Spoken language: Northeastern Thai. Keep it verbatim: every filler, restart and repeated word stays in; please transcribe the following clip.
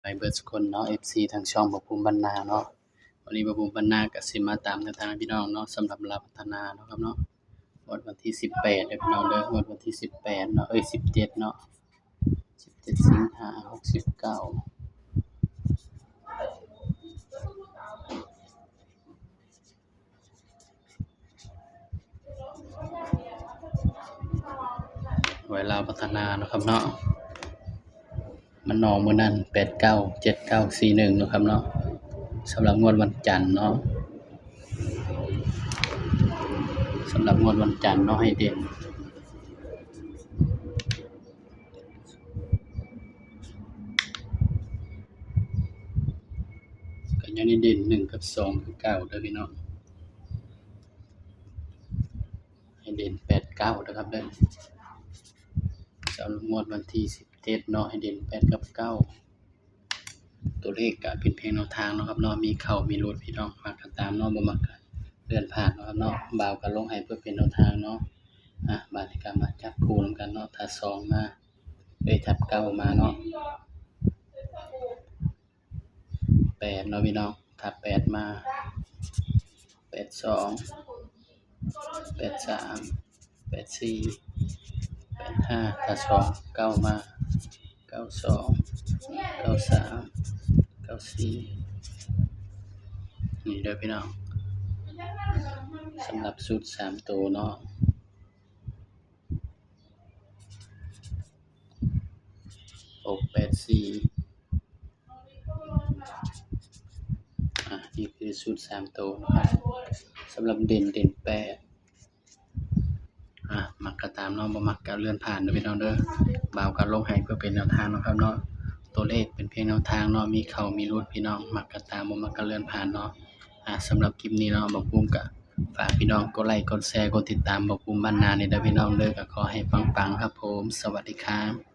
ไปเบิดสุคนเนาะ เอฟซี ทางช่องบ่าวภูมิบ้านนาเนาะ วันนี้บ่าวภูมิบ้านนาก็สิมาตามแนวทางให้พี่น้องเนาะ สำหรับลาวพัฒนาเนาะครับเนาะ งวดวันที่สิบแปดเด้อพี่น้องเด้อ งวดวันที่สิบแปดเนาะ เอ้ย สิบเจ็ดเนาะ สิบเจ็ดสิงหา หกสิบเก้า หวยลาวพัฒนาเนาะครับเนาะ มันออกมื้อนั้น แปดเก้า เจ็ดเก้า สี่หนึ่ง เนาะครับเนาะ สำหรับงวดวันจันทร์เนาะ สำหรับงวดวันจันทร์เนาะ ให้เด่น ก็ยังได้เด่น หนึ่ง กับ สอง คือเก่าเด้อพี่น้อง ให้เด่น แปดเก้า นะครับเด้อ สำหรับงวดวันที่สิบเจ็ดเนาะ ให้เด่น แปด กับ เก้า ตัวเลขก็เป็นเพียงแนวทางเนาะครับเนาะ มีเข้ามีหลุดพี่น้อง มักก็ตามเนาะ บ่มักก็เลื่อนผ่านเนาะครับเนาะ บ่าวก็ลงให้เพื่อเป็นแนวทางเนาะ อ่ะ บาดนี้ก็มาจับคู่นำกันเนาะ ถ้าสองมา เอ้ย ถ้าเก้ามาเนาะ แปดเนาะพี่น้อง ถ้าแปดมา แปดสอง แปดสาม แปดสี่ แปดห้า ถ้าสอง เก้ามา เก้าสอง เก้าสาม เก้าสี่ นี่เด้อพี่น้อง สำหรับชุดสามตัวเนาะ หกแปดสี่ อ่ะ นี่คือชุดสามตัวนะครับ สำหรับเด่น เด่นแปด อ่ะ มักก็ตามเนาะ บ่มักก็เลื่อนผ่านเด้อพี่น้องเด้อ บ่าวก็ลงให้เพื่อเป็นแนวทางเนาะครับเนาะ ตัวเลขเป็นเพียงแนวทางเนาะ มีเข้ามีหลุดพี่น้อง มักก็ตาม บ่มักก็เลื่อนผ่านเนาะ อ่ะ สำหรับคลิปนี้เนาะ บ่าวภูมิก็ฝากพี่น้องกดไลค์ กดแชร์ กดติดตามบ่าวภูมิบ้านนานี่เด้อพี่น้องเด้อ ก็ขอให้ปังๆครับผม สวัสดีครับ